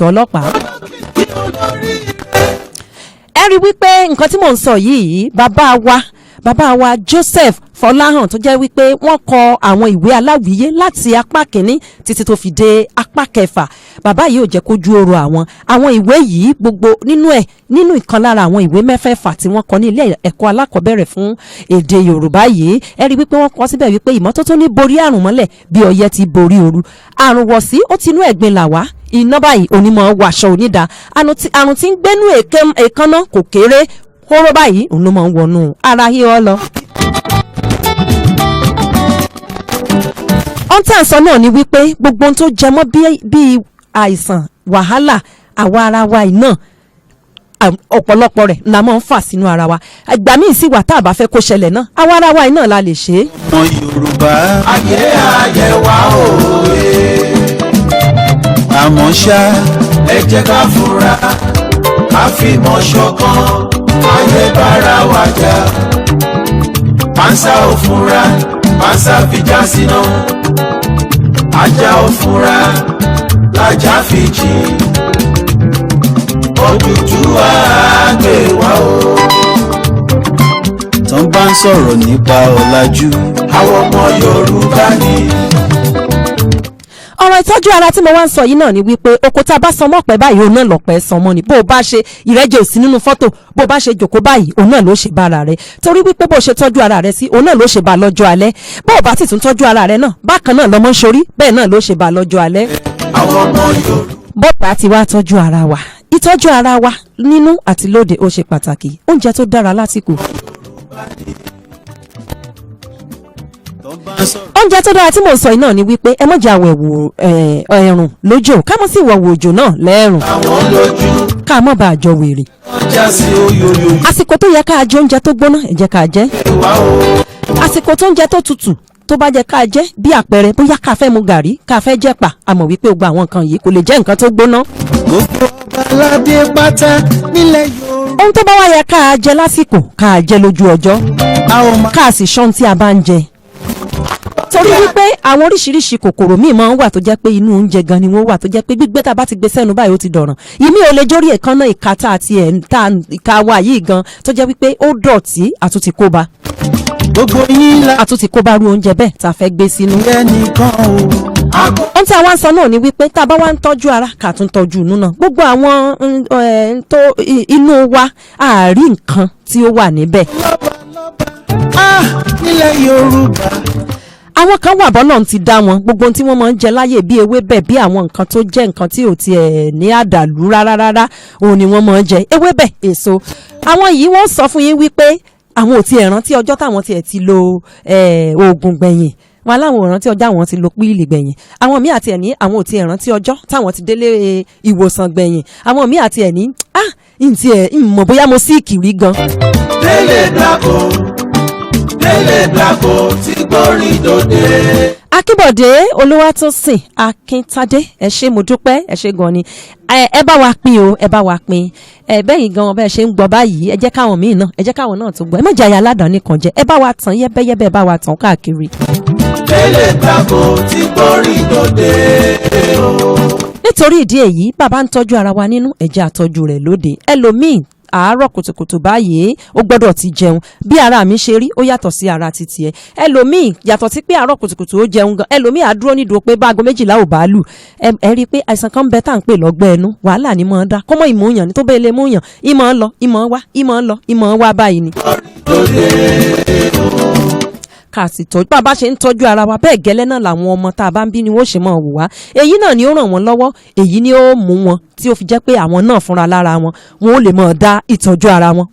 Ọlọ́pàá, ẹ rí wípé nǹkan tí mò ń sọ yìí, bàbá wa Joseph Fọláhàn, tó jẹ́ wípé wọ́n kọ àwọn ìwé aláwìyé láti apá kìíní títí tó fi dé apá kẹfà. Bàbá yìí ò jẹ́ kójú oru àwọn ìwé yìí gbogbo. Nínú ẹ̀, nínú ìkan lára àwọn ìwé mẹ́fẹ̀ẹ̀fà tí wọ́n kọ ní ilé ẹ̀kọ́ alákọ̀ọ́bẹ̀rẹ̀ fún èdè Yorùbá yìí, ẹ rí wípé wọ́n kọ síbẹ̀ wípé ìmọ́tótó ní borí àrùn mọ́lẹ̀ bí ọyẹ́ ti borí ooru. Àrùn wọ̀sí ó ti inú ẹ̀gbin là wá. Iná báyìí onímọ̀ wàṣọ onídàá. Àrùn tí ń gbénú èékánná kò kéré. Hóró báyìí òun ló máa ń wọnú ara híhọ́ lọ. Ohun tí à ń sọ náà ni wípé gbogbo ohun tó jẹ mọ́ bí àìsàn, wàhálà, àwa ara wa yìí náà, ọ̀pọ̀lọpọ̀ rẹ̀ la máa ń fà sínú ara wa. Ìgbà míì sì wà tá a bá fẹ́ kó ṣẹlẹ̀ náà, àwa ara wa yìí náà la lè ṣe é. Ọmọ Yorùbá. Ayé ayé wa òye. Àmọ́ ṣá, ẹ jẹ́ ká fura, ká fìmọ̀ ṣọ̀kan, ayé bára wa jà. Pánsá ò fura, pánsá fi já síná. Ajá ò fura, lájà fi jì. Odùduwà gbè wá o. Tán bá ń sọ̀rọ̀ nípa ọ̀làjú, àwọn ọmọ Yorùbá ni. Ọ̀rọ̀ ìtọ́jú ara tí mo wá ń sọ yìí náà ni wípé oko tá a bá san mọ́pẹ́ báyìí, òun náà lọ́pẹ́ san mọ́ ni. Bó o bá ṣe ìrẹ́jẹ òsì nínú fọ́tò, bó o bá ṣe jòkó báyìí, òun náà ló ṣe bá ara rẹ, torí wípé bó o ṣe tọ́jú ara rẹ sí, òun náà ló ṣe bá lọ́jọ́ alẹ́. Bó o bá sì tún tọ́jú ara rẹ náà, bákan náà lọ́mọ ń ṣorí, bẹ́ẹ̀ náà ló ṣe bá lọ́jọ́ alẹ́. Àwọn ọmọ Yorùbá. Bó bá ti wá tọ́jú ara wa, ìtọ́jú ara wa nínú àti lóde ó ṣe pàtàkì. Oúnjẹ tó dára lásìkò, tán bá ń sọ̀rọ̀ oúnjẹ tó dára tí mò ń sọ yìí náà ni wípé ẹ má jẹ́ àwẹ̀wò ẹ̀rùn lójò, ká mọ́ sí ìwọ̀wò òjò náà lẹ́ẹ̀rùn, àwọn lójú ká mọ́ bá a jọ wèrè. Ọjà sí oyoyo. Àsìkò tó yẹ ká jẹ oúnjẹ tó gbóná, ẹ jẹ́ ká jẹ. Wá o. Àsìkò tó ń jẹ tó tutù tó bá jẹ ká jẹ, bí àpẹẹrẹ bóyá ká fẹ́ mu gàrí, ká fẹ́ jẹ pa, a mọ̀ wípé gbogbo àwọn nǹkan yìí kò lè jẹ́ nǹkan tó gbóná. Gbogbo ọba aládé pátá nílẹ̀ Yorùbá, Ohun tó bá wá yẹ ká jẹ lásìkò, ká jẹ lójú ọjọ́, a ò máa ká sì ṣọ́n tí a bá ń jẹ, torí wípé àwọn oríṣiríṣi kòkòrò míì máa ń wà tó jẹ́ pé inú oúnjẹ gan ni wọ́n wà, tó jẹ́ pé gbígbé tá a bá ti gbé sẹ́nu báyìí, ó ti dọ̀ràn. Ìmí ò lè jórí èékánná ìka tá àti ẹ̀ tá ìka wa yìí gan, tó jẹ́ wípé ó dọ̀tí, àtúntì kó bá gbogbo yín la àtúntì kó bá rú oúnjẹ bẹ́ẹ̀ tá a fẹ́ gbé sínú. ẹnìkan o. Ohun tí a wá ń sọ náà ni wípé tá a bá wá ń tọ́jú ara, ká tún tọ́jú inú náà. Gbogbo àwọn tó inú wa, àárí nǹkan tí ó wà níbẹ̀. Ah, nílẹ̀ Yorùbá. Àwọn kan wà bọ́lọ̀ ti dá wọn, gbogbo ohun tí wọ́n máa ń jẹ láyè bí ewébẹ̀, bí àwọn nǹkan tó jẹ́ nǹkan tí ò tiẹ̀ ní àdàlú rárá rárá, òun ni wọ́n máa ń jẹ, ewébẹ̀, èso. Àwọn yìí, wọ́n sọ fún yín wípé àwọn ò tiẹ̀ rántí ọjọ́ táwọn tiẹ̀ ti lo oògùn gbẹ̀yìn. Wọn aláwọn ò rántí ọjọ́ àwọn ti lo píìlì gbẹ̀yìn. Àwọn míì àti ẹ̀ ní àwọn ò tiẹ̀ rántí ọjọ́ táwọn ti délé ìwòsàn gbẹ̀yìn. Àwọn míì àti ẹ̀ ní, ah, ntí ẹ̀ ń mọ̀ bóyá mo sick rí gan. Délé Blako, Délé Blako tí gbórí dòde. Akínbọ̀dé Olúwatósìn Akíntádé, ẹ ṣé, mo dúpẹ́, ẹ ṣé gan ni. Ẹ bá wa pín o, ẹ bá wa pín. Ẹ bẹ́yìn gan bẹ́ẹ̀ ṣe ń gbọ́ báyìí, ẹ jẹ́ káwọn míì náà, ẹ jẹ́ káwọn náà tó gbọ́. Ẹ má jẹ́ àyà aládàáni kan jẹ. Ẹ bá wa tàn yẹ́bẹ́yẹ́bẹ́, ẹ bá wa tàn káàkiri. Délé Blako tí gbórí dòde o. Nítorí ìdí èyí, bàbá ń tọ́jú ara wa nínú, ẹ jẹ́ àtọ́jú rẹ̀ lóde. Ẹlòmíì, àárọ̀ kùtùkùtù báyìí, ó gbọ́dọ̀ ti jẹun. Bí ara mi ṣe rí, ó yàtọ̀ sí ara titi ẹ. Ẹlòmíì, yàtọ̀ sí pé àárọ̀ kùtùkùtù ó jẹun gan, ẹlòmíì á dúró nídùú pé báago 12 ò bá lù. Ẹ rí i pé àìsàn kan ń bẹ tá à ń pè lọ́gbẹ́ ẹnu. Wàhálà ni mọ̀ ń dá kọ́mọ́ ìmúyàn ní tó bẹ́ẹ̀ lè múyàn, ìmọ̀ ń lọ, ìmọ̀ ń wá, ìmọ̀ ń lọ, ìmọ̀ ń wá báyìí ni. Ká sì tọ́jú. Bá a bá ṣe ń tọ́jú ara wa bẹ́ẹ̀ gẹ́lẹ́ náà làwọn ọmọ tá a bá ń bí ni wọ́n ṣe máa wò wá. Èyí náà ni ó ràn wọ́n lọ́wọ́, èyí ni ó mú wọn tí ó fi jẹ́ pé àwọn náà fúnra lára wọn, wọn ò lè máa dá ìtọ́jú ara wọn.